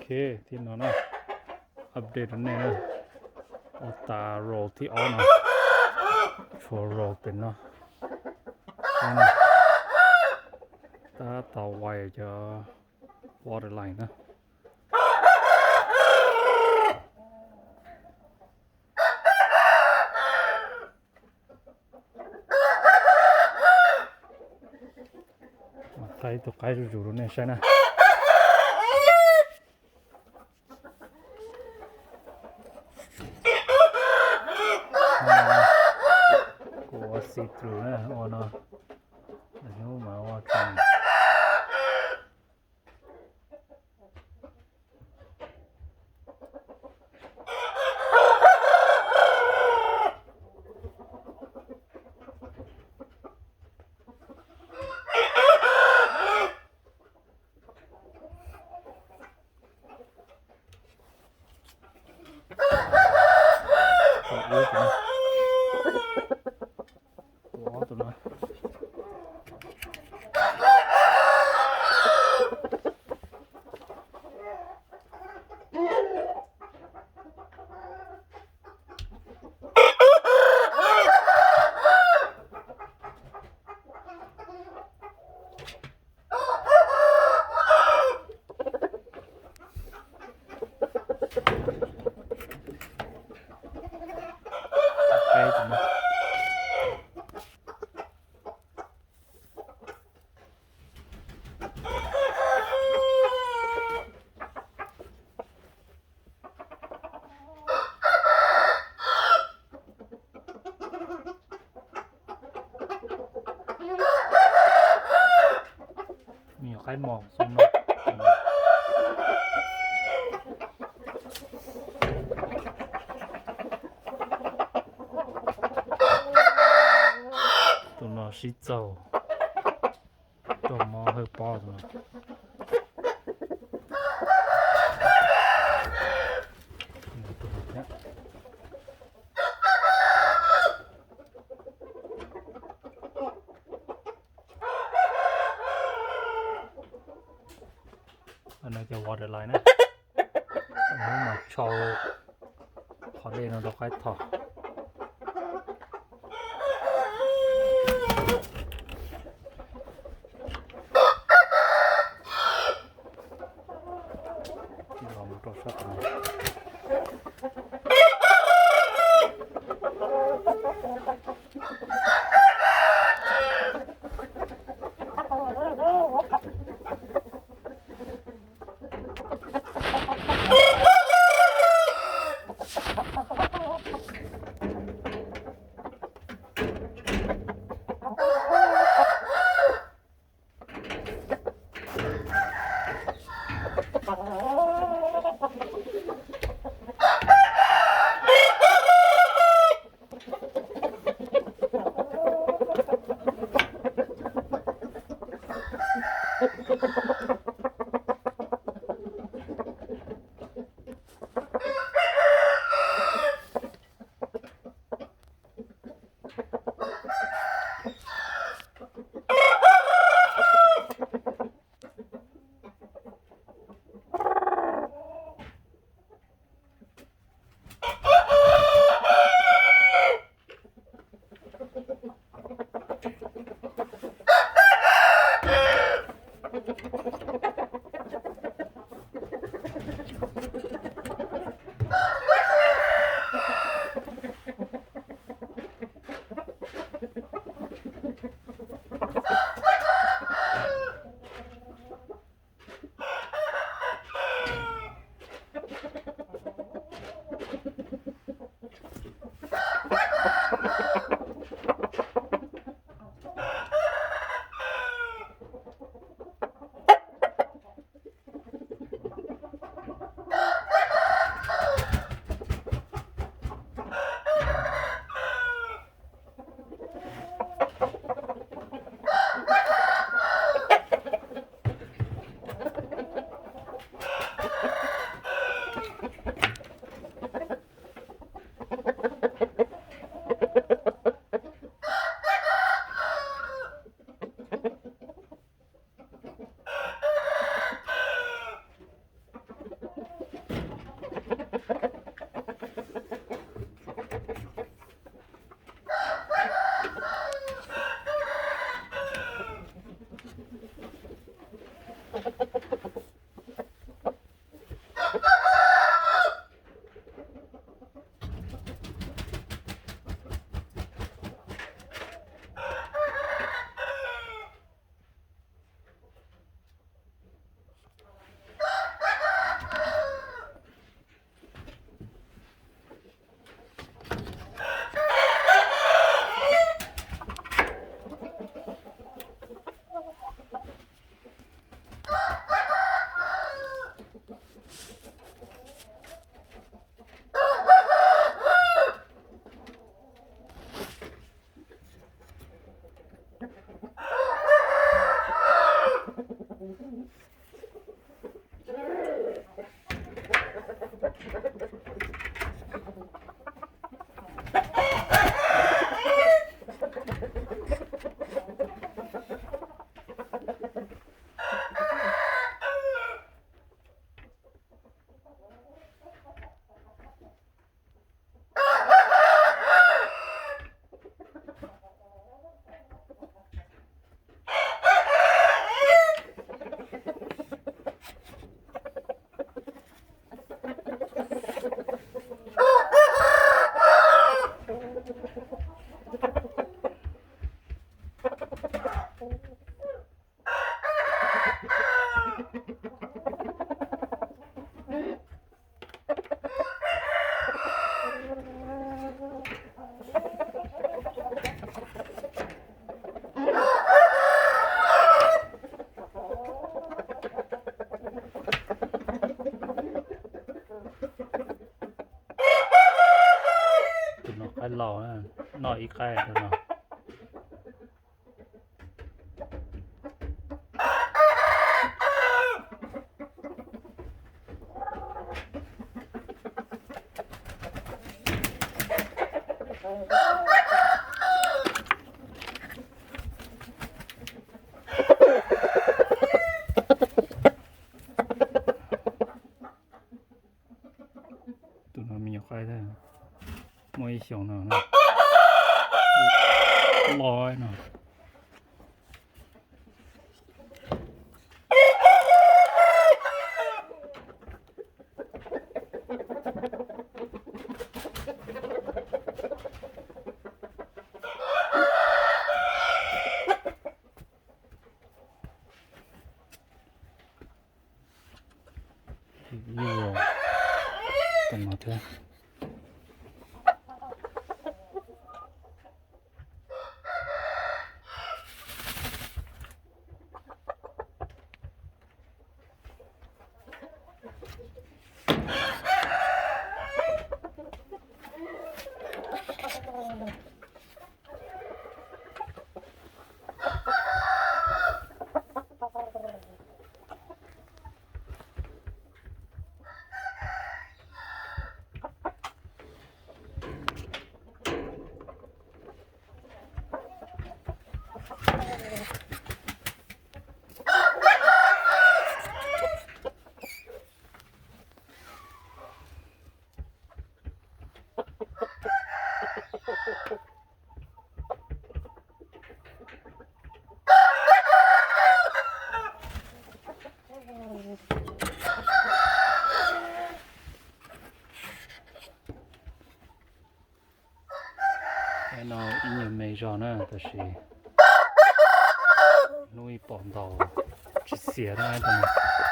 Thiab no na, update rau nej na, ua tas roll thib ob no, tshuav roll pem no, tab tom wire cov water line na. Thaij ib tug qaib zuj zus rau nej saib na. Kuv ua see through na, ua no, hnub mas ua tsis Me nyuam qaib mos xwb no. Tus no sib txaug, raug mob hawj pob tus no. No cov water line na, hnub mas tshau qhov dej no rau qaib thom. Tus no qaib laus, noj ib qaib rau no. Tus no me nyuam qaib thiab, muaj ib xyoos no, loj no. Ib tus no thiab. No ib nyuag me zog na, tab sis hnub ib pom ntaus tsis xiam na.